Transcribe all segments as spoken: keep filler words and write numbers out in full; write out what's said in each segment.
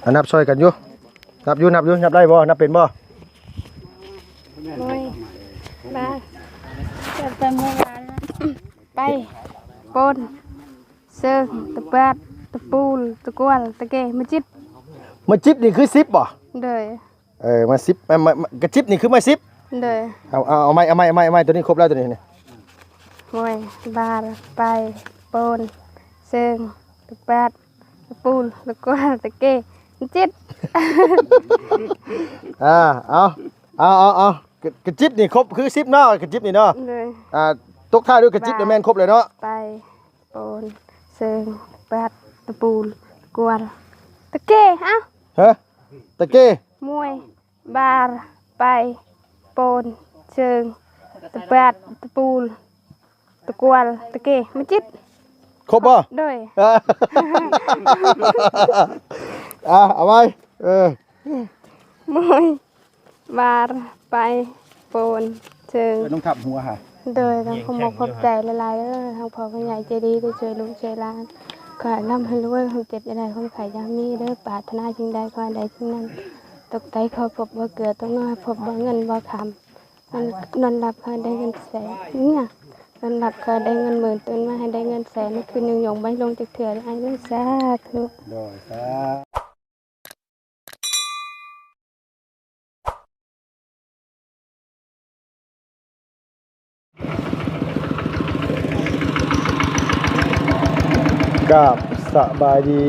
อ่ะ นับซอยกันอยู่ นับอยู่ นับอยู่ นับได้บ่ นับเป็นบ่ โอ้ย มา เกิดไปเมื่อวานแล้ว ไป ปน เซิง ตะปาด ตะปูล ตะกวล ตะเก มาจิบ มาจิบนี่คือสิบบ่ โดย เออ มาสิบ มา มา มากระจิบนี่คือมาสิบ โดย เอา เอา เอาไม้ เอาไม้ เอาไม้ เอาไม้ ตัวนี้ครบแล้วตัวนี้นี่ มวย บาล ไป ปน เซิง ตะปาด ตะปูล ตะกวล ตะเก มาจิบ อ่า เอา เอา เอา เอา กระ กระจิบนี่ครบคือสิบเนาะ กระจิบนี่เนาะ โดย อ่า ตกท้ายด้วยกระจิบนี่แม่นครบเลยเนาะ ไป ปน เซิง ตะปาด ตะปูล ตะกวล ตะเก เอ้า ฮะ ตะเก มวย บาล ไป ปน เซิง ตะปาด ตะปูล ตะกวล ตะเก มาจิบ ครบบ่ โดย อ่ะ อ่ะ เอาไว้ เออ มวย บาล ไป ปน เซิง เออ ต้องทับหัวค่ะ โดย ต้องขอบอกขอบใจหลายๆเด้อ ทางพ่อผู้ใหญ่ใจดีที่ช่วยลูกช่วยหลาน ขอให้ร่ำให้รวย ความเจ็บอย่าได้ ความไข้อย่ามีเด้อ ปรารถนาสิ่งใดขอให้ได้สิ่งนั้น ตกใต้ขอพบบ่เกลือ ตกน้อยพบบ่เงินบ่คำ นอน นอนหลับขอให้ได้เงินแสน เนี่ย นอนหลับขอให้ได้เงินหมื่น ตื่นมาให้ได้เงินแสน ในคืนหนึ่งยงไม่ลงจักเทื่อ อ้ายเด้อ สาธุ โดย สา ครับ สบายดี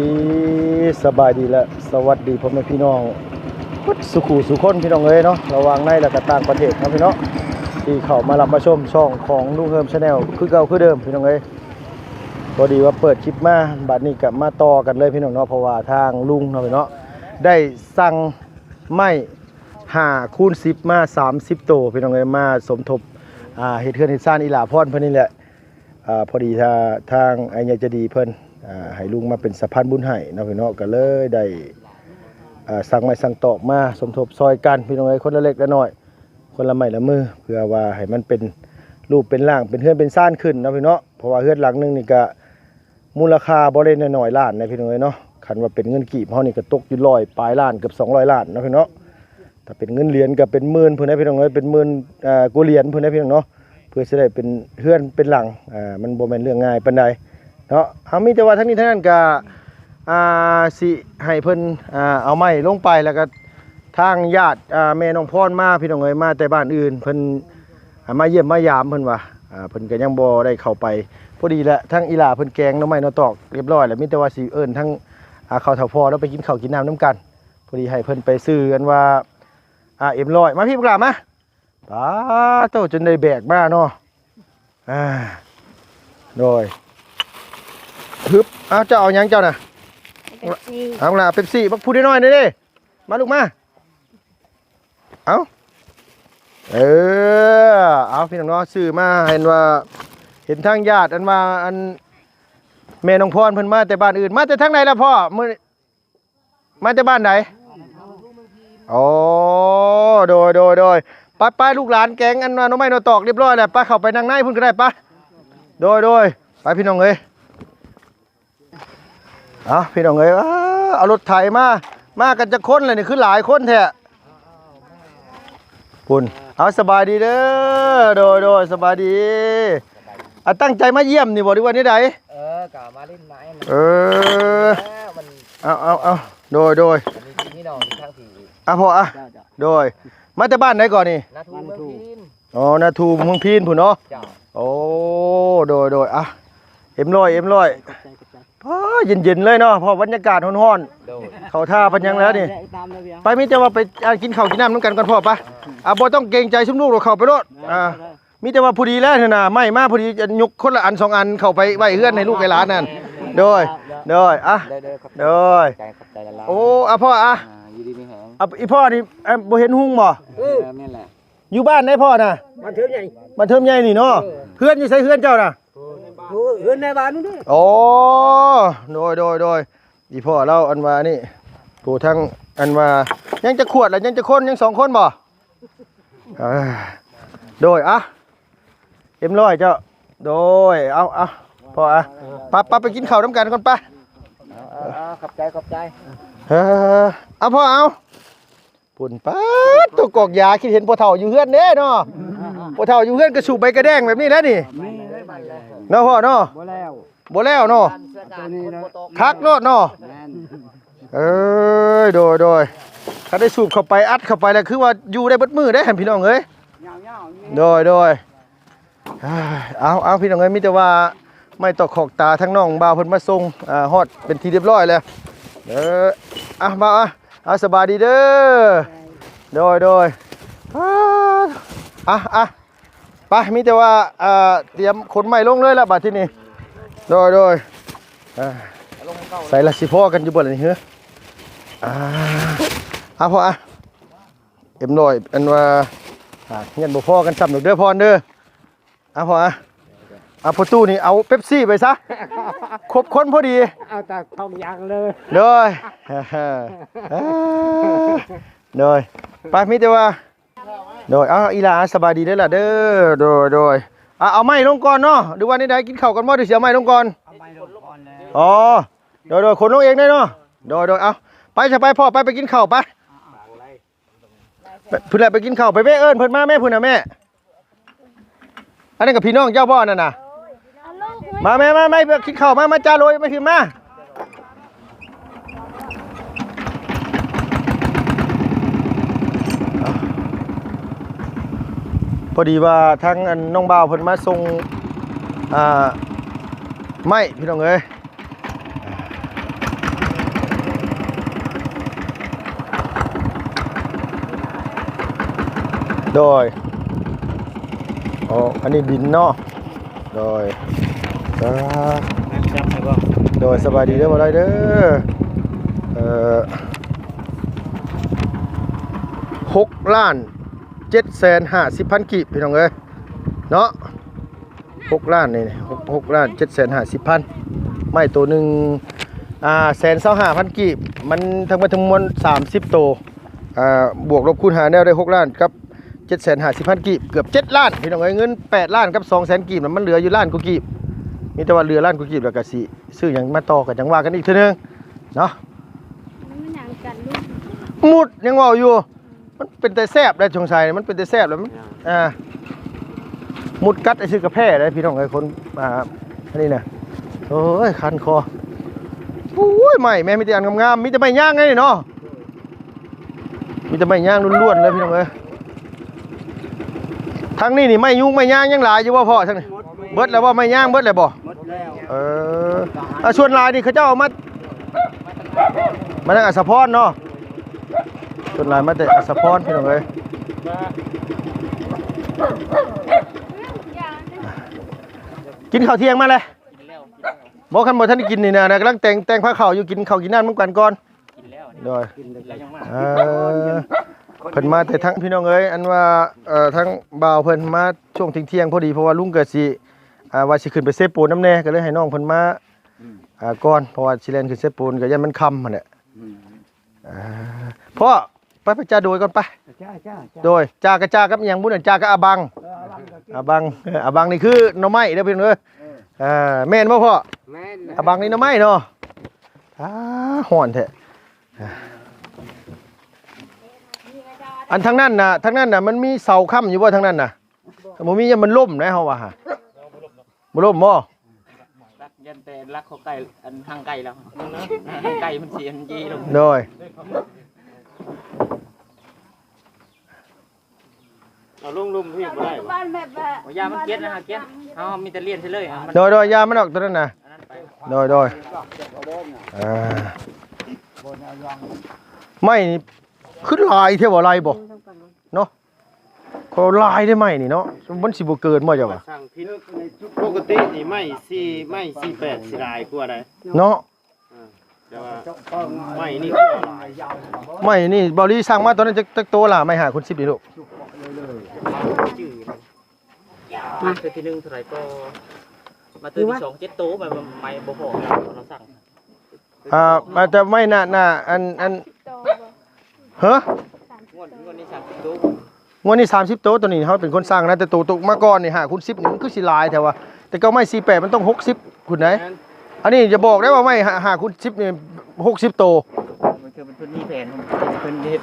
สบายดีและสวัสดีพ่อแม่พี่น้อง สุขูสุคนพี่น้องเอ้ยเนาะ ระหว่างในและก็ต่างประเทศเนาะพี่เนาะ ที่เข้ามารับมาชมช่องของลุงเฮิมแชนแนลคือเก่าคือเดิมพี่น้องเอ้ย พอดีว่าเปิดคลิปมา บัดนี้ก็มาต่อกันเลยพี่น้องเนาะ เพราะว่าทางลุงเนาะพี่เนาะ ได้สั่งไม้ห้าคูณสิบมาสามสิบโตพี่น้องเอ้ย มาสมทบ อ่า เฮ็ดเฮือนเฮ็ดซานอีหล่าพรเพิ่นนี่แหละ อ่า พอดีถ้าทางอ้ายใหญ่ใจดีเพิ่น อ่า ให้ลุงมาเป็นสะพานบุญให้เนาะพี่เนาะ ก็เลยได้ อ่า สั่งไม้สั่งตอกมาสมทบซอยกันพี่น้องเอ้ย คนละเล็กละน้อย คนละไม้ละมือ เพื่อว่าให้มันเป็นรูปเป็นร่าง เป็นเฮือนเป็นซานขึ้นเนาะพี่เนาะ เพราะว่าเฮือนหลังหนึ่งนี่ก็มูลค่าบ่ได้น้อยๆล้านนะพี่น้องเอ้ยเนาะ คันว่าเป็นเงินกีบเฮานี่ก็ตกอยู่ร้อยปลายล้าน เกือบสองร้อยล้านเนาะพี่เนาะ ถ้าเป็นเงินเหรียญก็เป็นหมื่นพุ้นนะพี่น้องเอ้ย เป็นหมื่น อ่า กว่าเหรียญพุ้นนะพี่น้องเนาะ เพื่อสิได้เป็นเฮือนเป็นหลัง อ่า มันบ่แม่นเรื่องง่ายปานใดเนาะ เอามีแต่ว่าทั้งนี้ทั้งนั้นก็ อ่า สิให้เพิ่น อ่า เอาไม้ลงไป แล้วก็ทางญาติ อ่า แม่น้องพรมาพี่น้องเอ้ย มาแต่บ้านอื่น เพิ่น อ่า มาเยี่ยมมายามเพิ่นว่า อ่า เพิ่นก็ยังบ่ได้เข้าไป พอดีแหละ ทั้งอีหล่าเพิ่นแกงหน่อไม้หน่อตอกเรียบร้อยแล้ว มีแต่ว่าสิเอิ้นทั้ง อ่า เขาเฒ่าพ่อแล้วไปกินข้าวกินน้ำนำกัน พอดีให้เพิ่นไปซื้ออันว่า อ่า เอ็มร้อย มาพี่พวกหล่ามา ป๊าโต จนได้แบกมาเนาะ อ่า โดย ฮึบ เอา เจ้าเอาหยังเจ้าน่ะ เป๊ปซี่ เอาล่ะ เป๊ปซี่ บักพูดน้อยๆนี่เด้ มาลูกมา เอา เออ เอาพี่น้องเนาะ ซื้อมา เห็นว่า เห็นทางญาติอันว่า อัน แม่น้องพรเพิ่นมาแต่บ้านอื่น มาแต่ทางไหนล่ะพ่อ มื้อ มาแต่บ้านไหน อ๋อ โดย โดย โดย ไป ไป ลูกหลานแกงอันว่าหน่อไม้หน่อตอกเรียบร้อยแล้ว ไป เข้าไปนั่งในพุ้นก็ได้ ไป โดย โดย ไปพี่น้องเอ้ย เอาพี่น้องเอ้ย ว้า เอารถไถมา มากันจักคนเลยนี่ คือหลายคนแท้ พุ้น เอาสบายดีเด้อ โดย โดย สบายดี อ่ะ ตั้งใจมาเยี่ยมนี่บ่ หรือว่าแนวใด เออ ก็มาเล่นไม้นะ เออ แล้วมัน เอา เอา เอา โดย โดย มีพี่น้องทั้งผี อ่ะพ่อ อ่ะ เจ้า เจ้า โดย มาแต่บ้านไหนก่อนนี่ นาทูเมืองพิน อ๋อ นาทูเมืองพินพุ้นเนาะ เจ้า โอ้ โดย โดย อ่ะ เอ็มร้อย เอ็มร้อย ขอบใจ ขอบใจ อ้า เย็นๆเลยเนาะ เพราะบรรยากาศฮ้อนๆ โดย เข้าท่าปานหยังแล้วนี่ ตามระเบียบ ไป มีแต่ว่าไป อ่า กินข้าวกินน้ำนำกันก่อนพ่อ ไป อ่า บ่ต้องเกรงใจซุมลูกดอก เข้าไปโลด อ่า ได้ มีแต่ว่าพอดีแล้วหั่นน่ะ ไม้มาพอดี ยกคนละอันสองอันเข้าไปไว้เฮือนให้ลูกให้หลานนั่น โดย โดย อ่ะ ได้ ได้ ขอบใจ โดย ขอบใจ ขอบใจหลายๆ โอ้ อ่ะพ่อ อ่ะ อ่า อยู่ดีมีแฮง อ่ะ อีพ่อนี่ เอ่อ บ่เห็นหุงบ่ เออ แม่นแหละ อยู่บ้านไหนพ่อน่ะ บ้านเทิงใหญ่ บ้านเทิงใหญ่นี่เนาะ เออ เฮือนอยู่ไสเฮือนเจ้าน่ะ โอ้ เฮือนในบ้านนู่นเด้อ อ๋อ โดย โดย โดย อีพ่อเราอันว่านี่ ผู้ทั้งอันว่า ยังจะขวดละ ยังจะคน ยังสองคนบ่ อ่า โดย อ่ะ เอ็มร้อยเจ้า โดย เอา เอา พ่อ อ่ะ ไป ไป ไปกินข้าวนำกันก่อน ไป เอา เอา เอา ขอบใจ ขอบใจ เออ เอาพ่อเอา พุ่นป๊าด ตัวกอกยา คิดเห็นพ่อเฒ่าอยู่เฮือนเด้เนาะ พ่อเฒ่าอยู่เฮือนก็สูบใบกระแดงแบบนี้แหละนี่ เนาะพ่อเนาะ บ่แล้ว บ่แล้วเนาะ ตัวนี้นะ คักโลดเนาะ แม่น เอ้ย โดย โดย ถ้าได้สูบเข้าไป อัดเข้าไปแล้ว คือว่าอยู่ได้เบิดมื้อเด้ พี่น้องเอ้ย ยาวๆ โดย โดย อ้าย เอา เอา พี่น้องเอ้ย มีแต่ว่าไม้ตอกขอกตา ทั้งน้องบ่าวเพิ่นมาส่ง อ่า ฮอดเป็นที่เรียบร้อยแล้ว เออ อ่ะ บ่าว อ่ะ อ่ะ สบายดีเด้อ โดย โดย อ่า อ่ะ อ่ะ ไป มีแต่ว่า อ่า เตรียมขนไม้ลงเลยละบัดที่นี่ โดย โดย อ่า ใส่ละสิพ้อกันอยู่บ่ล่ะนี่ เฮ้อ อ่า อ่ะ พ่อ อ่ะ เอ็มร้อย อันว่า อ่า เงินบ่พอกันซ้ำดอกเด้อพ่อเด้อ อ่ะพ่อ อ่ะ อ่ะ พ่อตู้นี่เอาเป๊ปซี่ไปซะ ครบคนพอดี เอาแต่ทองยางเลย โดย โดย ไป มีแต่ว่า โดย เอา อีหล่า สบายดีเด้อล่ะเด้อ โดย โดย อ่ะ เอาไม้ลงก่อนเนาะ หรือว่าใดๆ กินข้าวก่อนบ่ หรือสิเอาไม้ลงก่อน เอาไม้ลงก่อนแล้ว อ๋อ โดย โดย ขนลงเองได้เนาะ โดย โดย เอา ไปซะ ไปพ่อ ไป ไปกินข้าว ไป ไป เพิ่นแหละไปกินข้าว ไป ไปเอิ้นเพิ่นมาแม่ เพิ่นน่ะแม่ อันนั้นกับพี่น้องเจ้าบ่นั่นน่ะ เอาลูก มาแม่ มา มา ไปกินข้าว มา มา จ้าโรย มา พี่ มา พอดีว่าทางอันน้องบ่าวเพิ่นมาส่ง อ่า ไม้ พี่น้องเอ้ย โดย อ๋อ อันนี้บินเนาะ โดย อ่า นั่งจับให้บ่ โดย สบายดีเด้อ บ่ได้เด้อ เอ่อ หกล้านเจ็ดแสนห้าสิบพันกีบ พี่น้องเอ้ย เนาะ หกล้านนี่ หก หกล้านเจ็ดแสนห้าสิบพัน ไม้ตัวหนึ่ง อ่า แสนซาวห้าพันกีบ มันทั้งหมดทั้งมวลสามสิบโต อ่า บวกลบคูณหารแล้วได้หกล้านกับเจ็ดแสนห้าสิบพันกีบ เกือบเจ็ดล้าน พี่น้องเอ้ย เงินแปดล้านกับสองแสนกีบน่ะ มันเหลืออยู่ล้านกว่ากีบ มีแต่ว่าเหลือล้านกว่ากีบแล้วก็สิซื้อหยังมาต่อก็จั่งว่ากันอีกเทื่อนึงเนาะ มันหยังกันลูก มุดยังเว้าอยู่ มันเป็นแต่แซ่บได้สงสัย มันเป็นแต่แซ่บแล้วมัน อ่า อ่า มุดกัดไอ้ซื้อกาแฟได้พี่น้องเอ้ย คน อ่า อันนี้นะ โอ้ย คันคอ โอ้ย ไม้แม่ มีแต่อันงามๆ มีแต่ไม้ย่างไงเนาะ มีแต่ไม้ย่างล้วนๆเลยพี่น้องเอ้ย ทางนี้นี่ไม้ยุงไม้ย่างยังหลายอยู่บ่พ่อทางนี้ เบิดแล้วบ่ ไม้ย่างเบิดแล้วบ่ หมดแล้ว เออ อ่ะ ส่วนหลายนี่เขาเจ้าเอามา มาทางอัสสะพรเนาะ ส่วนหลายมาแต่อัสสะพรพี่น้องเอ้ย กินข้าวเที่ยงมาเลย บ่ คันบ่ทันได้กินนี่นะ นะ กำลังแต่ง แต่งผ้าขาวอยู่ กินข้าวกินน้ำนำกันก่อน โดย เออ เพิ่นมาแต่ทั้งพี่น้องเอ้ย อันว่า เอ่อ ทั้งบ่าวเพิ่นมาช่วงเที่ยงๆ พอดี เพราะว่าลุงก็สิ อ่า ว่าสิขึ้นไปเซโปนนำแน่ ก็เลยให้น้องเพิ่นมา อืม อ่า ก่อน เพราะว่าสิแล่นขึ้นเซโปนก็ย่านมันค่ำหั่นแหละ อืม อ่า พ่อ ไป ไปจ้าโดยก่อนไป จ้า จ้า จ้า โดย จ้ากะจ้ากับอิหยังบุญน่ะ จ้ากับอาบัง เออ อาบังก็กิน อาบัง เออ อาบังนี่คือหน่อไม้เด้อพี่น้องเอ้ย เออ อ่า แม่นบ่พ่อ แม่น อาบังนี่หน่อไม้เนาะ อ่า ฮ้อนแท้ อันทางนั้นน่ะ ทางนั้นน่ะ มันมีเสาค้ำอยู่บ่ทางนั้นน่ะ บ่มี ย่านมันล่มนะ เฮาว่าหา บ่ล่มบ่ รัก ย่านแต่รักเขาใกล้ อันห่างไกลแล้ว ห่างไกลมันสิอันยีลง โดย เอาลงลุ่มพี่บ่ได้บ่ บ้านแบบว่า เอายามันเกลียดนะฮะ เกลียด เอามีแต่เลี่ยนใช่เลย เอามัน โดย โดย ยามันออกตัวนั้นน่ะ อันนั้นไป โดย โดย อ่า ไม้นี่คือหลายแท้บ่ หลายบ่ เนาะ เขาหลายได้ไม้นี่เนาะ มันสิบ่เกินบ่เจ้าว่า สั่งผิด ปกตินี่ไม้สี่ ไม้สี่แปดสิหลายกว่าใด เนาะ อ่า แต่ว่าไม้นี่คือหลาย ไม้นี่เบาลีสั่งมาตอนนั้นจัก จักโตล่ะ ไม้ห้าคูณสิบนี่ลูก จื้อนะ มาเทื่อที่หนึ่งเท่าไหร่ก็ มาเทื่อที่สองเจ็ดโต มัน มันไม้บ่พอ เราสั่ง อ่า มาแต่ไม้น่ะ น่ะ อัน อัน สามสิบโตบ่ ฮะ สามสิบ งวด งวดนี้สามสิบโต งวดนี้สามสิบโต ตัวนี้เขาเป็นคนสั่งนะ แต่โต โตมาก่อนนี่ห้าคูณสิบนี่มันคือสิหลายแท้วะ แต่เก่าไม้สี่แปดมันต้องหกสิบพุ้นได๋ แม่น อันนี้อย่าบอกได้ว่าไม้ห้า ห้าคูณสิบนี่หกสิบโต คือมันเพิ่นมีแผนของเพิ่นเฮ็ด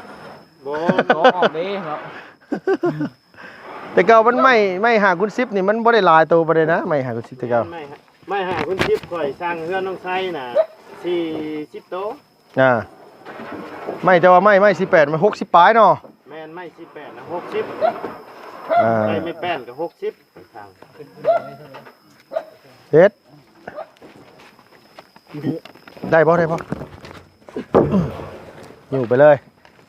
บ่ บ่ออกเด้เนาะ แต่เก่ามันไม้ ไม้ห้าคูณสิบนี่มันบ่ได้หลายโตปานใดนะ ไม้ห้าคูณสิบแต่เก่า ไม้ห้า ไม้ห้าคูณสิบ ข่อยสั่งเฮือนน้องไซน่ะ สี่สิบโต อ่า ไม้ แต่ว่าไม้ ไม้สี่แปดมันหกสิบปลายเนาะ แม่น ไม้สี่แปดน่ะ หกสิบ อ่า ไม้ ไม้แป้นก็ หกสิบ ข่อยสั่ง เฮ็ด ได้บ่ ได้บ่ อยู่ไปเลย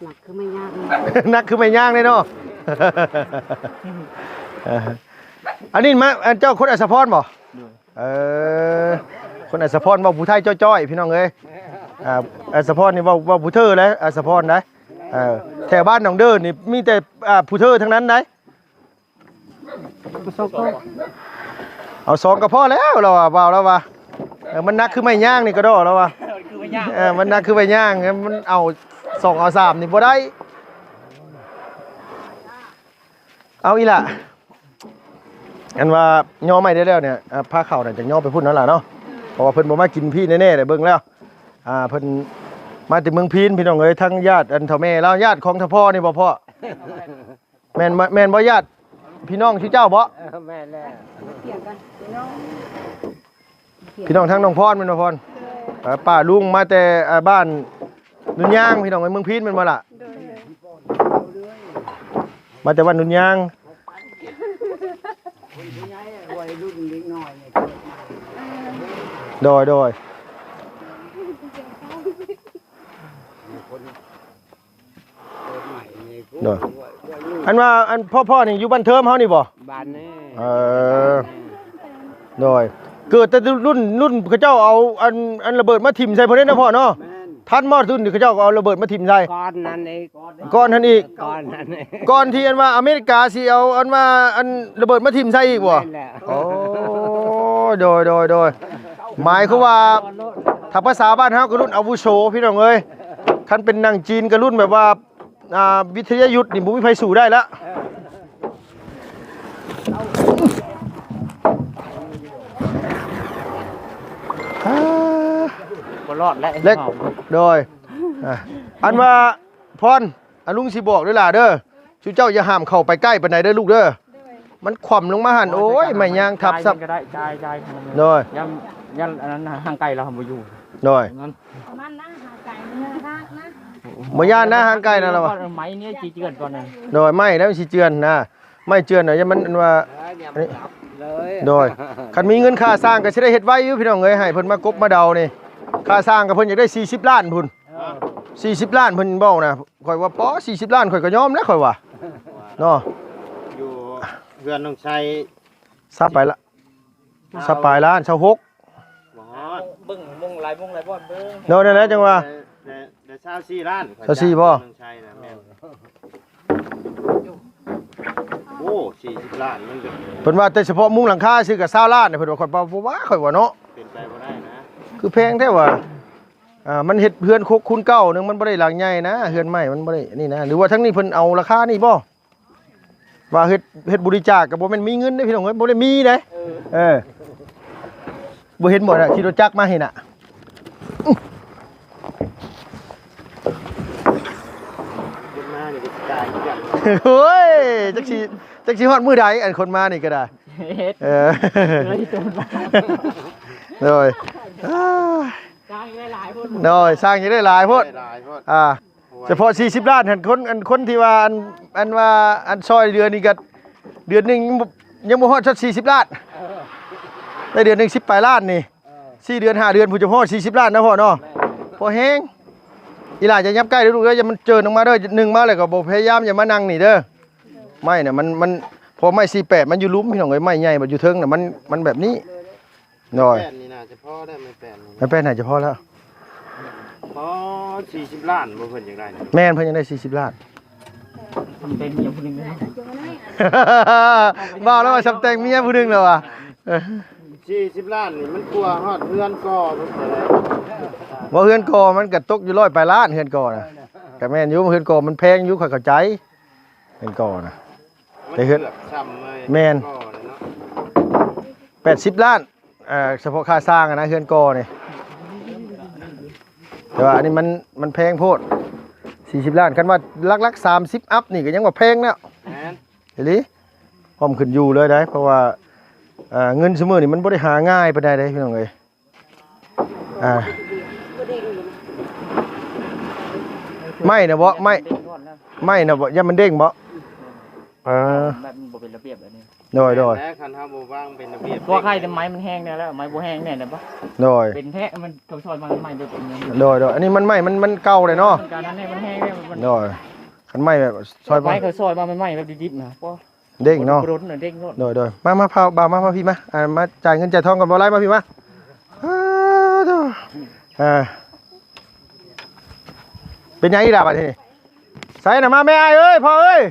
หนักคือไม้ย่างเลย หนักคือไม้ย่างเลยเนาะ เออ อันนี้มา อันเจ้าคนอัสสะพรบ่ โดย เออ คนอัสสะพรเว้าผู้ไทยจ้อยๆ พี่น้องเอ้ย อ่า อัสสะพรนี่เว้า เว้าผู้เทอเลย อัสสะพรนะ เออ แถวบ้านหนองเดินนี่มีแต่ อ่า ผู้เทอทั้งนั้นได๋ เอาสองก็พอแล้ว เราว่า เว้าแล้วว่า เออ มันหนักคือไม้ย่างนี่กะด้อ เราว่า คือไม้ย่าง เออ มันหนักคือไม้ย่าง มันเอาสองเอาสามนี่บ่ได้ เอาอีหล่ะ อันว่าย่อไม้ได้แล้วเนี่ย อ่า พาเข้าน่ะ จะย่อไปพุ้นนั่นล่ะเนาะ เพราะว่าเพิ่นบ่มากินพี้แน่ๆ เลยเบิ่งแล้ว อ่า เพิ่นมาแต่เมืองพี้น พี่น้องเอ้ย ทั้งญาติอันเฒ่าแม่ลาว ญาติของเฒ่าพ่อนี่บ่พ่อ แม่นบ่ แม่นบ่ญาติพี่น้องชื่อเจ้าบ่ เออ แม่นแล้ว พี่น้องทางน้องพรแม่นบ่พร เอ่อ ป้าลุงมาแต่ เอ่อ บ้านนุนยาง พี่น้องเอ้ย เมืองพี้นแม่นบ่ล่ะ มาแต่บ้านนุนยาง โดย โดย โดย อันว่า อันพ่อ พ่อนี่อยู่บ้านเทิมเฮานี่บ่ บ้านนี่ เออ โดย เกิดแต่รุ่น รุ่นเขาเจ้าเอาอัน อันระเบิดมาถิ่มใส่พวกนี้นะพ่อเนาะ แม่น ทันบ่รุ่นที่เขาเจ้าเอาระเบิดมาถิ่มใส่ ก่อนนั้นอีก ก่อนนั้นอีก ก่อนนั้นอีก ก่อนที่อันว่าอเมริกาสิเอาอันว่าอันระเบิดมาถิ่มใส่อีกบ่ แม่นแหละ โอ้ โดย โดย โดย หมายคือว่า ถ้าภาษาบ้านเฮาก็รุ่นอาวุโสพี่น้องเอ้ย คันเป็นหนังจีนก็รุ่นแบบว่า อ่า วิทยายุทธนี่บ่มีไผสู้ได้ละ อ่า บ่รอดแล้ว เล็ก โดย อ่ะ อันว่า พร อ่ะ ลุงสิบอกเด้อล่ะเด้อ สุเจ้าอย่าห้ามเข้าไปใกล้ปานใดเด้อลูกเด้อ มันคว่ำลงมาหั่น โอ้ย ไม้ยางทับซ้ำ จ่ายก็ได้ จ่าย จ่าย โดย ย่ำ ย่ำอันนั้นนะ ห่างไกลเราบ่อยู่ โดย นั่น มันนะ ห่างไกลมันนะ บ่ย่านนะ ห่างไกลนะเราอะ ไม้เนี่ยสิเจือนก่อนนะ โดย ไม้แล้วมันสิเจือนนะ ไม้เจือนน่ะ อย่ามันอันว่า เลย โดย คันมีเงินค่าสร้างก็สิได้เฮ็ดไว้อยู่พี่น้องเอ้ย ให้เพิ่นมากบมาเดานี่ ค่าสร้างก็เพิ่นอยากได้สี่สิบล้านพุ้น เออ สี่สิบล้านเพิ่นเว้านะ ข่อยว่า ป๋อ สี่สิบล้าน ข่อยก็ยอมนะ ข่อยว่า เนาะ อยู่เฮือนน้องชัย ซะไปละ ซะปลายล้าน ซะหก บ่ฮอด เบิ่งมุงหลายมุงหลายบ่อนเบิ่ง เนาะ นั่นแหละจังว่า ได้ ได้ ได้ซาวสี่ล้าน ซาวสี่บ่ น้องชัยนะ แม่น โอ้ สี่สิบล้าน มันก็ เพิ่นว่าแต่เฉพาะมุงหลังคาซื่อก็ซาวล้าน เพิ่นว่า ข่อยว่าบ่ว่า ข่อยว่าเนาะ เป็นไปบ่ได้นะ คือแพงแท้ว่า อ่า มันเฮ็ดเฮือนคกคูณเก้าหนึ่ง มันบ่ได้หลังใหญ่นะ เฮือนใหม่มันบ่ได้นี่นะ หรือว่าทั้งนี้เพิ่นเอาราคานี่บ่ ว่าเฮ็ด เฮ็ดบริจาคก็บ่แม่นมีเงินเด้พี่น้องเอ้ย บ่ได้มีเด้ เออ เออ บ่เห็นบ่น่ะ ขี่รถจักรมาเห็นน่ะ เฮ็ดมานี่ก็สิตายคือกัน โอ้ย จักสิ จักสิฮอดมื้อใด อันคนมานี่ก็ได้ เฮ็ด เออ เฮ้ย โดย อ่า สร้างได้หลายคน โดย สร้างยังได้หลายโพด ได้หลายโพด อ่า เฉพาะสี่สิบล้านหั่น คน อัน คนที่ว่า อัน อันว่า อันซอยเดือนนี้ก็ เดือนหนึ่งยังบ่ ยังบ่ฮอดสักสี่สิบล้าน ได้เดือนหนึ่งสิบปลายล้านนี่ สี่เดือนห้าเดือนพุ้นจะฮอดสี่สิบล้านนะพ่อเนาะ พอแฮง อีหล่าจะยับใกล้เด้อลูกเด้อ อย่ามันเจิ่นออกมาเด้อ นึ่งมาแล้วก็บ่พยายามอย่ามานั่งนี่เด้อ ไม้น่ะมัน มัน พอไม้สี่แปดมันอยู่หลุมพี่น้องเอ้ย ไม้ใหญ่มันอยู่เทิงน่ะ มัน มันแบบนี้ โดย แป้นนี่น่าจะพอได้ ไม้แป้นนี่ ไม้แป้นน่าจะพอแล้ว พอสี่สิบล้านบ่เพิ่นอยากได้นะ แม่น เพิ่นอยากได้สี่สิบล้าน ทำเป็นเมียผู้หนึ่งเลย บ่าวแล้วว่าสำแต่งเมียผู้หนึ่งแล้วว่ะ เออ สี่สิบล้านนี่มันกลัวฮอดเฮือนก่อมันก็ได้ ว่าเฮือนก่อมันก็ตกอยู่ร้อยปลายล้าน เฮือนก่อน่ะ ก็แม่นอยู่ เฮือนก่อมันแพงอยู่ ข้อยเข้าใจ เฮือนก่อน่ะ แต่เฮือน กืบซ้ำเลย แม่น ก่อเลยเนาะ แปดสิบล้าน เอ่อ เฉพาะค่าสร้างอะนะ เฮือนก่อนี่ แต่ว่าอันนี้มัน มันแพงโพด สี่สิบล้าน คันว่าหลักๆ สามสิบอัพนี่ก็ยังว่าแพงแล้ว แม่น อีหลี พร้อมขึ้นอยู่เลยได้ เพราะว่า อ่า เงินซุมื้อนี่มันบ่ได้หาง่ายปานใดเด้พี่น้องเอ้ย อ่า ไม้นะบ่ ไม้ ไม้นะบ่ ย่านมันเด้งบ่ เออ แบบมันบ่เป็นระเบียบแบบนี้ โดย โดย แต่คันเฮาบ่วางเป็นระเบียบ ตัวไข่แต่ไม้มันแห้งแน่แล้ว ไม้บ่แห้งแน่นะบ่ โดย เป็นแท้ มันเขาซอยมาใหม่โดยเป็นเงิน โดย โดย อันนี้มันไม้ มัน มันเก่าเลยเนาะ การนั้นเนี่ยมันแห้งเนี่ยมัน โดย คันไม้แบบซอยมา ไม้เขาซอยมาใหม่ๆแบบดิบๆนะ เด้งเนาะ กระโดดน่ะเด้งโลด โดย โดย มา มาพา บ่าว มา มาพี่มา อ่า มาจ่ายเงินจ่ายทองก่อน บ่าวไล่มาพี่มา อ้าว โธ่ อ่า เป็นหยังอีกล่ะบัดนี้ ใส่น่ะมาแม่อ้ายเอ้ย พ่อเอ้ย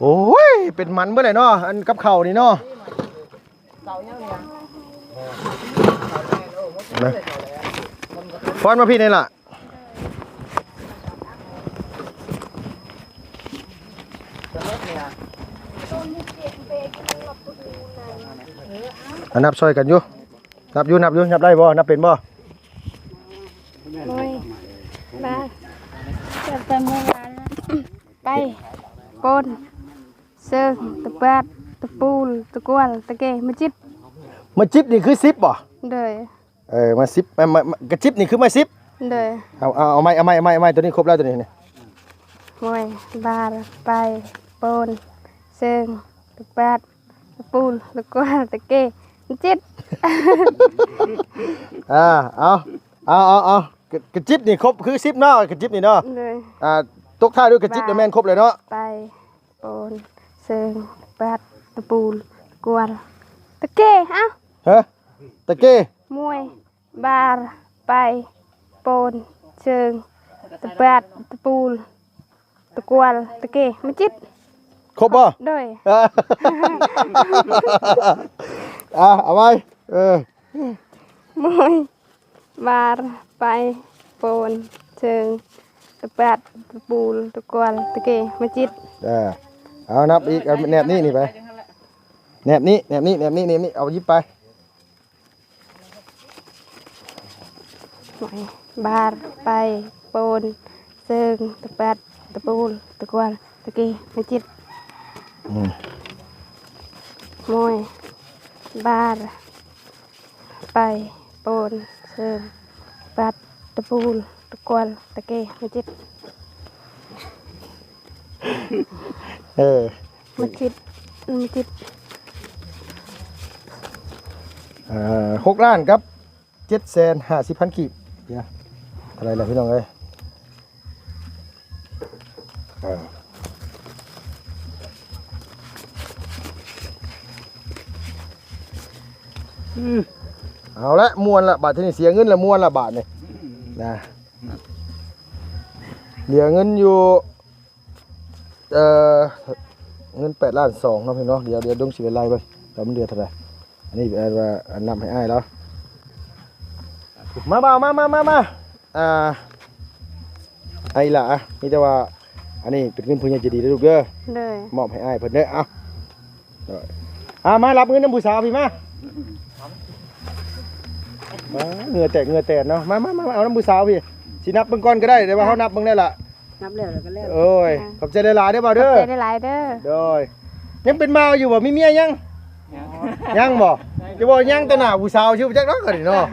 โอ้ย เป็นมันเบิดเลยเนาะ อันกับข้าวนี่เนาะ นะ ฟ้อนมาพี่นี่ล่ะ อ่ะ นับซอยกันอยู่ นับอยู่ นับอยู่ นับได้บ่ นับเป็นบ่ โอ้ย บ้า เกิดแต่เมื่อวานแล้ว ไป โปน เซิง ตะแปด ตะปูล ตะกวล ตะเก มาจิต มาจิตนี่คือสิบบ่ โดย เออ มาสิบ มา มา มา กระจิบนี่คือมาสิบ โดย เอา เอา เอาไม้ เอาไม้ เอาไม้ เอาไม้ ตัวนี้ครบแล้วตัวนี้นี่ มวย บาร์ ไป โปน เซิง ตะแปด ตะปูล ตะกวล ตะเก มาจิต อ่า เอา เอา เอา เอา กระ กระจิบนี่ครบคือสิบเนาะ กระจิบนี่เนาะ โดย อ่า ตกท้ายด้วยกระจิบเนี่ยแม่นครบเลยเนาะ ไป โปน เซิง ตะแปด ตะปูล ตะกวล ตะเก เอ้า ฮะ ตะเก มวย บาร์ ไป โปน เซิง ตะแปด ตะปูล ตะกวล ตะเก มาจิต ครบบ่ โดย อ่ะ อ่ะ เอาไว้ เออ มวย บาร์ ไป โปน เซิง ตะแปด ตะปูล ตะกวล ตะเก มาจิต อ่า เอานับอีก เอาแนบนี้นี่ไป แนบนี้ แนบนี้ แนบนี้ แนบนี้ เอาหยิบไป มวย บาร์ ไป โปน เซิง ตะแปด ตะปูล ตะกวล ตะเก มาจิต อืม มวย บาร์ ไป โปน เซิง ตะแปด ตะปูล ตะกวล ตะเก มาจิต เออ มาจิต มาจิต อ่า หกล้านครับ เจ็ดแสนห้าสิบพัน กีบ เดี๋ยว เท่าไหร่ล่ะพี่น้องเอ้ย อ่า อืม เอาละ ม่วนละ บาดทีนี้เสียเงินละ ม่วนละ บาดนี่ นะ เหลือเงินอยู่ เอ่อ เงิน แปดล้านสอง เนาะพี่เนาะ เดี๋ยว เดี๋ยวดงสิไปไล่เบิ่ง ว่ามันเหลือเท่าไหร่ อันนี้แปลว่าอันนับให้อ้ายแล้ว มาบ่าว มา มา มา มา อ่า ไอ้หล่ะ มีแต่ว่า อันนี้เป็นเงินผู้ใหญ่ใจดีเด้อลูกเด้อ โดย มอบให้อ้ายเพิ่นเด้อ เอา โดย อ่า มารับเงินนำผู้สาวพี่มา มา เหงื่อแตก เหงื่อแตกเนาะ มา มา มา เอานำผู้สาวพี่ สินับเบิ่งก่อนก็ได้ แต่ว่าเฮานับเบิ่งได้ล่ะ นับแล้ว แล้วก็แล้ว โอ้ย อ่า ขอบใจหลายๆเด้อบ่าวเด้อ ขอบใจหลายๆเด้อ โดย ยังเป็นบ่าวอยู่บ่ มีเมียยัง ยัง ยังบ่ จะบอกยังต่อหน้าผู้สาวชื่อจักดอกกันเนาะ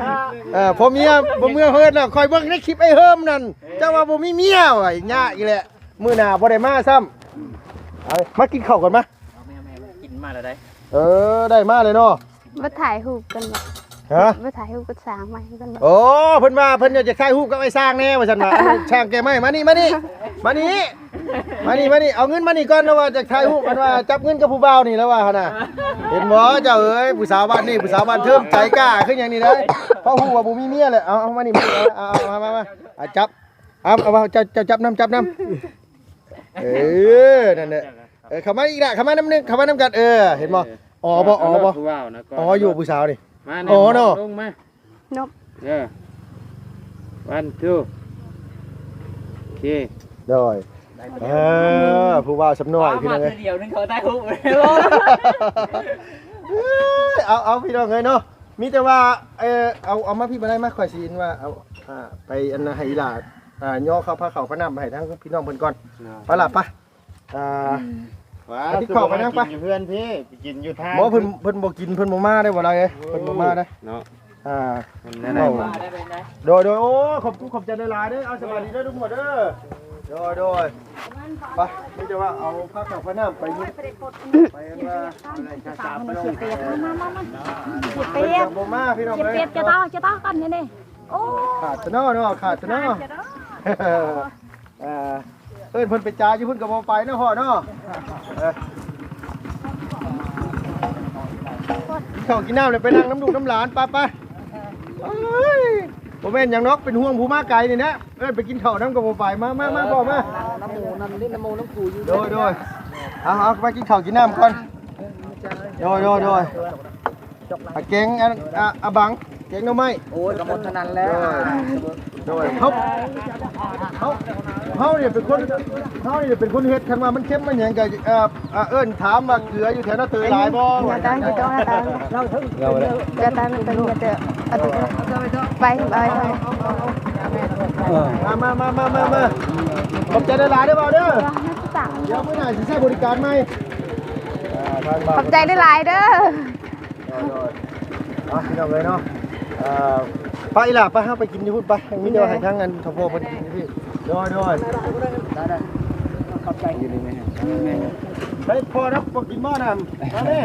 เออ พอเมีย พอเมียเฮิดแล้ว คอยเบิ่งในคลิปไอ้เฮิมนั่น เจ้าว่าบ่มีเมียว่ะ ยากอีกแหละ มื้อหน้าบ่ได้มาซ้ำ เอา มากินข้าวก่อนมา เอาแม่ๆๆ กินมาแล้วได้ เออ ได้มาเลยเนาะ มาถ่ายรูปกันบ่ ฮะ มาถ่ายรูปกับช้างใหม่กันบ่ โอ้ เพิ่นว่าเพิ่นอยากจะถ่ายรูปกับไอ้ช้างแน่ว่าซั่นว่า ช้างแกไม่ มานี่ มานี่ มานี่ มานี่ มานี่ เอาเงินมานี่ก่อน แล้วว่าจะถ่ายรูปกันว่าจับเงินกับผู้บ่าวนี่แล้วว่าหั่นน่ะ เห็นบ่เจ้าเอ้ย ผู้สาวบ้านนี่ ผู้สาวบ้านเทิงใจกล้าขึ้นอย่างนี้ได้ เพราะฮู้ว่าบ่มีเมียแหละ เอา เอามานี่ มานี่ เอา เอา เอา มา มา มา อ่ะ จับ เอา เอา เอา เจ้า เจ้าจับนำ จับนำ เออ นั่นแหละ เออ เข้ามาอีกละ เข้ามานำหนึ่ง เข้ามานำกัน เออ เห็นบ่ เออ อ๋อบ่ อ๋อบ่ ผู้บ่าวนะก่อน อ๋อ อยู่ผู้สาวนี่ มาแน่ อ๋อเนาะ ลงมา นก เออ วัน ทู โอเค โดย เออ ผู้บ่าวสำน้อย พี่น้องเอ้ย มาเทื่อเดียวนึงเขาได้ฮู้เลย เอา เอา พี่น้องเอ้ยเนาะ มีแต่ว่า เออ เอา เอามาพี่บ่ได้มา ข่อยสิว่า เอา อ่า ไปอันนั้นให้อีหล่า อ่า ย่อข้าวผ้าขาวพระนำให้ทั้งพี่น้องเพิ่นก่อน เนาะ ไปล่ะ ไป อ่า อืม ว้า ไปกินข้าวไปนั่งไป คือบ่มากินอยู่เฮือนพี่ ไปกินอยู่ทาง บ่ เพิ่น เพิ่นบ่กิน เพิ่นบ่มาได้บ่ล่ะเอ้ย เพิ่นบ่มาได้ เนาะ อ่า มันแน่นอน โดย โดย โอ้ ขอบคุณ ขอบใจหลายๆเด้อ เอา สบายดีเด้อทุกคนเด้อ โดย โดย ไป มีแต่ว่าเอาผ้าขาวผ้าน้ำไปนี่ ไปว่าอะไร จะตามมันเสียเปรียบ มา มา มา มา เสียเปรียบ เพิ่นจะบ่มาพี่น้องเอ้ย เสียเปรียบ จะต่อ จะต่อกันนี่นี่ โอ้ ขาดซะเนาะ เนาะ ขาดซะเนาะ ขาดซะเนาะ เออ เอิ้นเพิ่นไปจ่ายอยู่เพิ่นก็บ่ไปเนาะพ่อเนาะ เออ กินข้าวกินน้ำเลย ไปนั่งน้ำลูกน้ำหลาน ไป ไป เอ้ย บ่แม่นหยังดอก เป็นห่วงผู้มาไกลนี่นะ เอิ้นไปกินข้าวนำก็บ่ไป มา มา มา พ่อมา น้ำหมูนั่นนี่ น้ำหมูน้ำปูอยู่ โดย โดย เอา เอา ไปกินข้าวกินน้ำก่อน โดย โดย โดย อ่ะ แกงอัน อ่ะ อ่ะ บัง แกงหน่อไม้ โอ้ย ก็หมดเท่านั้นแหละ โดย เฮา เฮา เฮาเนี่ยเป็นคน เฮาเนี่ยเป็นคนเฮ็ด คันว่ามันเค็มมันหยังก็ เอ่อ อ่ะ เอิ้นถามว่าเกลืออยู่แถวนั้นเตยหลายบ่ อย่าตั้ง อย่าตั้ง อย่าตั้ง อย่าตั้ง อย่าตั้ง เอาไป ไป ไป เออ มา มา มา มา มา มา ขอบใจหลายๆเด้อบ่าวเด้อ เดี๋ยวมื้อหน้าสิใช้บริการใหม่ อ่า ทางบ่าว ขอบใจหลายๆเด้อ โดย โดย อ่ะ พี่น้องเอ้ยเนาะ เอ่อ ไปล่ะ ไป เฮาไปกินอยู่พุ้นไป มีแต่ว่าให้ทางอันทพเพิ่นกินอยู่พี่ โดย โดย ได้ ได้ ขอบใจ อยู่ดีมีแฮง ไป พอแล้ว บ่กินบ่น้ำ มาแม่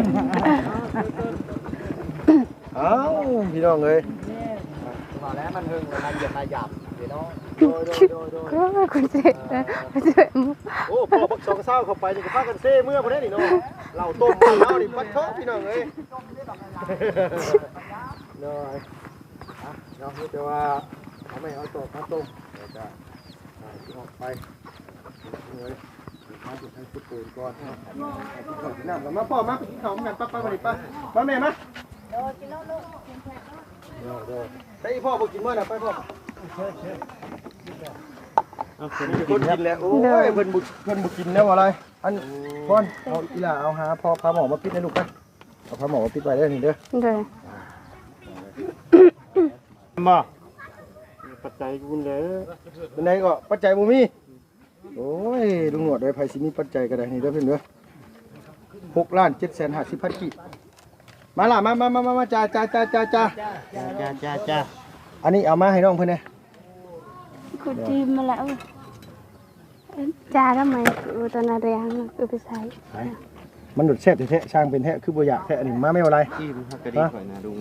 เอ้า พี่น้องเอ้ย ว่าแล้วมันเฮิงแล้ว มาเหยียบมาหยาบพี่น้อง โดย โดย โดย โดย โอ้ย คุณเสกนะ คุณเสก โอ้ พอบักสองเศร้าเข้าไปนี่ก็พากันเซเมือพุ้นเด้นี่เนาะ เหล้าต้มบ้านเฮานี่ ปัดโทษพี่น้องเอ้ย เนาะ อ่ะ เนาะ มีแต่ว่าเอาไม้เอาตอกมาต้ม แล้วก็ อ่า สิออกไป เอ้ย มาจุดให้สุดปืนก่อน กินข้าวกินน้ำกัน มาพ่อ มาไปกินข้าวนำกัน ไป ไป ไป ไป มาแม่ มา เดี๋ยว เดี๋ยว ไปอีพ่อ บ่กินมื้อน่ะ ไปพ่อ เอา คนกินแล้ว โอ้ย เพิ่นบ่ เพิ่นบ่กินแล้วอะไร อัน พ่อน เอาอีหล่า เอาหาพ่อ พาหมอมาปิดให้ลูกไป เอาผ้าหมอมาปิดไว้เด้อนี่เด้อ เด้อ บ่ ปัจจัยกูเลย เป็นไงก็ปัจจัยบ่มี โอ้ย ลุงหนวดเอ้ย ไผสิมีปัจจัยก็ได้นี่เด้อเพิ่นเด้อ หกล้านเจ็ดแสนห้าสิบพันกีบ มาล่ะ มา มา มา มา มา จ่า จ่า จ่า จ่า จ่า จ้า จ้า จ้า อันนี้เอามาให้น้องเพิ่นแหน่ คุณจีมมาแล้ว จ้าทำไมกูตอนนั้นเรียนกูไปใส่ มันโดดแซ่บแท้ๆ ช่างเป็นแท้ คือบ่อยากแท้ อันนี้มาไม่เอาอะไร อิ่มครับ กระดิ่งข่อยนะลุง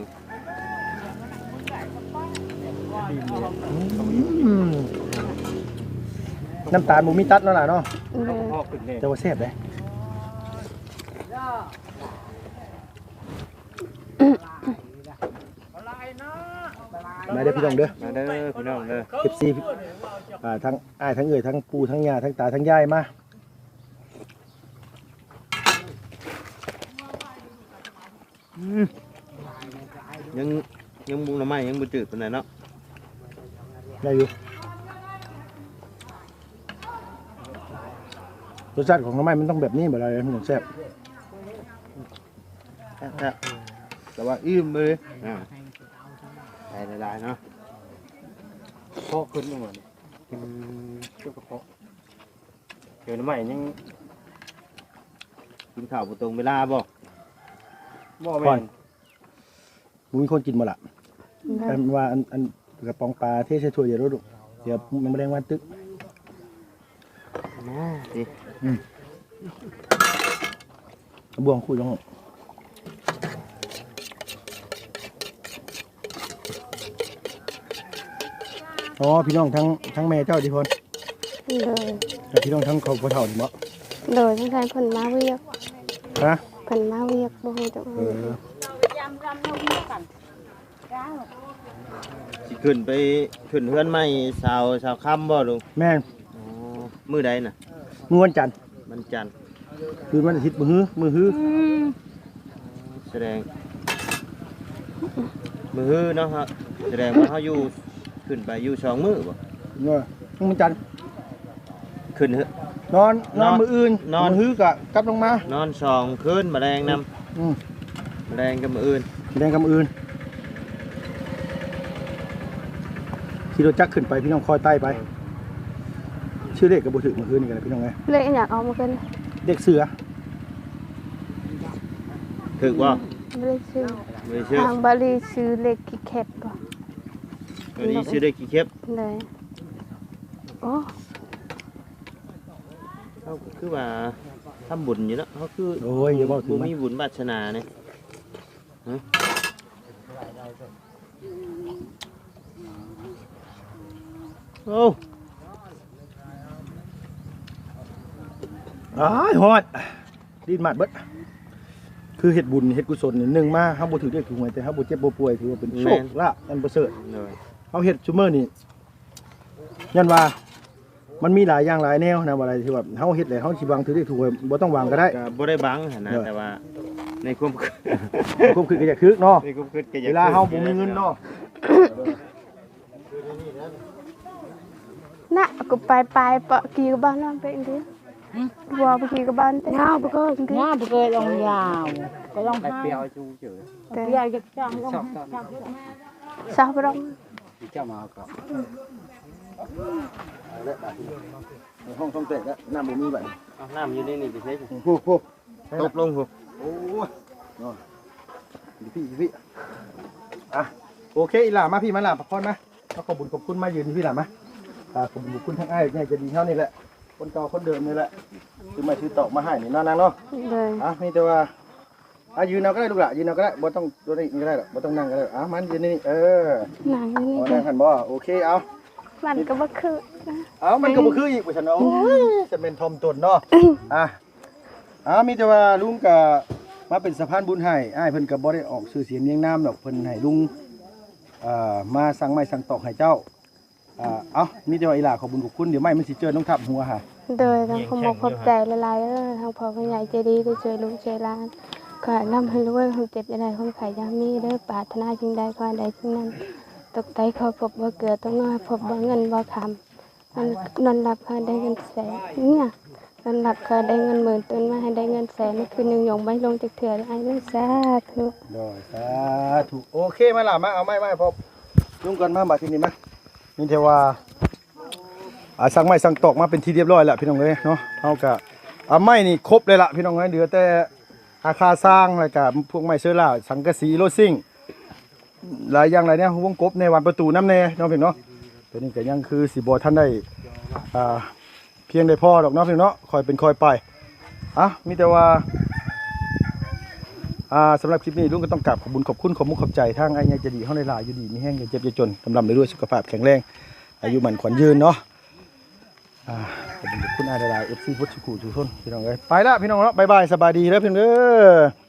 อืม น้ำตาลบ่มีตัดเนาะล่ะเนาะ เออ แต่ว่าแซ่บเด้ มาเด้อพี่น้องเด้อ มาเด้อพี่น้องเด้อ เอฟซี อ่า ทั้งอ้ายทั้งเอื้อยทั้งปู่ทั้งย่าทั้งตาทั้งยายมา อืม ยัง ยังบ่ หน่อไม้ยังบ่จืดปานใดเนาะ ได้อยู่ รสชาติของหน่อไม้มันต้องแบบนี้บ่ล่ะ มันถึงแซ่บ แซ่บๆ แต่ว่าอิ่มเลย อ่า ใส่หลายๆเนาะ เพาะขึ้นมาหมด อืม เจ้ากระเพาะ เดี๋ยวหน่อไม้ยัง กินข้าวบ่ตรงเวลาบ่ บ่แม่น บ่มีคนกินบ่ล่ะ อืม อันว่าอัน อันกระป๋องปลาเทใส่ถ้วยเดียวโลดลูก เดี๋ยวมันแมลงวันตึก มาสิ อืม บ่วงคุยลง อ๋อ พี่น้องทั้ง ทั้งแม่เจ้าติพ่อน โดย แต่พี่น้องทั้งครอบครัวเฒ่านี่บ่ โดย เพิ่น เพิ่นมาเวียก ฮะ เพิ่นมาเวียก บ่ฮู้จัก เออ สิขึ้นไป ขึ้นเฮือนใหม่สาว สาวคำบ่ลุง แม่น อ๋อ มื้อใดน่ะ มื้อวันจันทร์ วันจันทร์ คืนวันอาทิตย์ มื้อฮือ มื้อฮือ อืม แสดง มื้อฮือเนาะฮะ แสดงว่าเฮาอยู่ ขึ้นไปอยู่สองมื้อบ่ เออ มื้อวันจันทร์ ขึ้นเฮือน นอน นอน นอนมื้ออื่น นอน มื้อฮือกะกลับลงมา นอนสองคืน มื้อแลงนำ อืม มื้อแลงกับมื้ออื่น มื้อแลงกับมื้ออื่น ขี่รถจักรขึ้นไปพี่น้อง ค่อยไต่ไป ชื่อเลขก็บ่ถืกเมื่อคืนนี้กันนะพี่น้องเอ้ย เลขอีหยังออกเมื่อคืน เลขเสือ ถืกบ่ บ่ได้ชื่อ บ่ได้ชื่อ ทางบาลีชื่อเลขขี้เข็บบ่ อันนี้ชื่อเลขขี้เข็บ เลย โอ้ เฮาก็คือว่าทำบุญอยู่เนาะ เฮาคือ โอ้ย อย่าเว้าถึงมัน บ่มีบุญวาสนาเนี่ย ฮะ โอ้ อ้าย ฮ้อน ลิ้นมัดเบิด คือเฮ็ดบุญเฮ็ดกุศลนี่ หนึ่งมา เฮาบ่ถืกเลขถูกหวย แต่เฮาบ่เจ็บบ่ป่วย ถือว่าเป็นโชค แม่น ลาภอันประเสริฐ โดย เฮาเฮ็ดซุมื้อนี่ ย้อนว่า มันมีหลายอย่างหลายแนวนะ ว่าอะไรที่แบบเฮาเฮ็ดแล้วเฮาสิหวังถืกเลขถูกหวย บ่ต้องหวังก็ได้ ก็บ่ได้หวังหั้นนะ เออ แต่ว่าในความ ความคิดก็อยากถืกเนาะ ในความคิดก็อยาก เวลาเฮาบ่มีเงินเนาะ น่ะ กูไปไปเปาะกี่กะบอนนอนไปอินเดีย หึ ว่าไปกี่กะบอนเต้ ยาวไปเกิน ยาวไปเกิน ลองยาว ก็ลองห้าม แต่ เปียกจะจ้างลองห้าม ชอบไปลอง ที่เจ้ามาเอาก่อน เอาละบาดนี้ ในห้องต้องแตกแล้ว น้ำบ่มีบัดนี้ เอาน้ำอยู่ในนี่ไปใช้สิ โอ้โห ตกลงพุ้น โอ้ย เนาะ อยู่พี่ อยู่พี่ อ่ะ โอเค อีหล่ามาพี่ มาหล่า พักผ่อนมา เอาขอบบุญขอบคุณมายืนอยู่พี่หล่ามา อ่า ขอบบุญขอบคุณทั้งอ้ายใหญ่ใจดีเฮานี่แหละ คนเก่าคนเดิมนี่แหละ ซื้อไม้ซื้อตอกมาให้นี่เนาะนางเนาะ เลย อ่ะ มีแต่ว่า อ่ะ ยืนเอาก็ได้ลูกหล่ะ ยืนเอาก็ได้ บ่ต้องตัวนี้ก็ได้หรอก บ่ต้องนั่งก็ได้ อ่ะ มันยืนนี่ เออ นั่งอยู่นี่ อ๋อ นั่งหั่นบ่ โอเค เอา มันก็บ่คือ เอา มันก็บ่คืออีก ว่าซั่นเนาะ โอ้ย จะเป็นทอมตนเนาะ อ่ะ อ่า มีแต่ว่าลุงก็มาเป็นสะพานบุญให้ อ้ายเพิ่นก็บ่ได้ออกชื่อเสียงเรียงนามดอก เพิ่นให้ลุง เอ่อ มาสั่งไม้สั่งตอกให้เจ้า อ่า เอ้า มีแต่ว่าอีหล่าขอบบุญขอบคุณ เดี๋ยวไม้มันสิเจิ่นลงทับหัวหา โดย ต้องขอบอกขอบใจหลายๆเด้อ ทางพ่อผู้ใหญ่ใจดีที่ช่วยลูกช่วยหลาน ขอให้ร่ำให้รวย ความเจ็บอย่าได้ ความไข้อย่ามีเด้อ ปรารถนาสิ่งใดขอให้ได้สิ่งนั้น ตกใต้ขอพบบ่เกลือ ตกเหนือพบบ่เงินบ่คำ นอน นอนหลับขอให้ได้เงินแสน เนี่ย นอนหลับขอให้ได้เงินหมื่น ตื่นมาให้ได้เงินแสน คืนหนึ่งยงไม่ลงจักเทื่อ ได้เงิน สาธุ โดย สาธุ โอเค มาล่ะ มา เอาไม้ ไม้พบลุงก่อน มา บาดทีนี้มา นี่เทว่า อ่า สั่งไม้สั่งตอกมาเป็นที่เรียบร้อยแล้วพี่น้องเอ้ยเนาะ เฮาก็ อ่า ไม้นี่ครบเลยล่ะพี่น้องเอ้ย เหลือแต่อาคาสร้าง แล้วก็พวกไม้เชอร่า สังกะสี โลซิ่ง หลายอย่างหลายแนว วงกบแน่ บานประตูนำแน่เนาะพี่น้องเนาะ ตัวนี้ก็ยังคือสิบ่ทันได้ อ่า เพียงได้พอดอกเนาะพี่น้องเนาะ ค่อยเป็นค่อยไป อ่ะ มีแต่ว่า อ่า สำหรับคลิปนี้ลุงก็ต้องกราบขอบบุญขอบคุณ ขอบมุกขอบใจทางอ้ายใหญ่ใจดีเฮาหลายๆ อยู่ดีมีแฮง อย่าเจ็บอย่าจน ร่ำๆรวยๆ สุขภาพแข็งแรง อายุมั่นขวัญยืนเนาะ อ่า ขอบคุณอ้ายหลายๆ เอฟซี พุทธสุขุทุกคนพี่น้องเอ้ย ไปละพี่น้องเนาะ บ๊ายบาย สบายดีเด้อพี่น้องเด้อ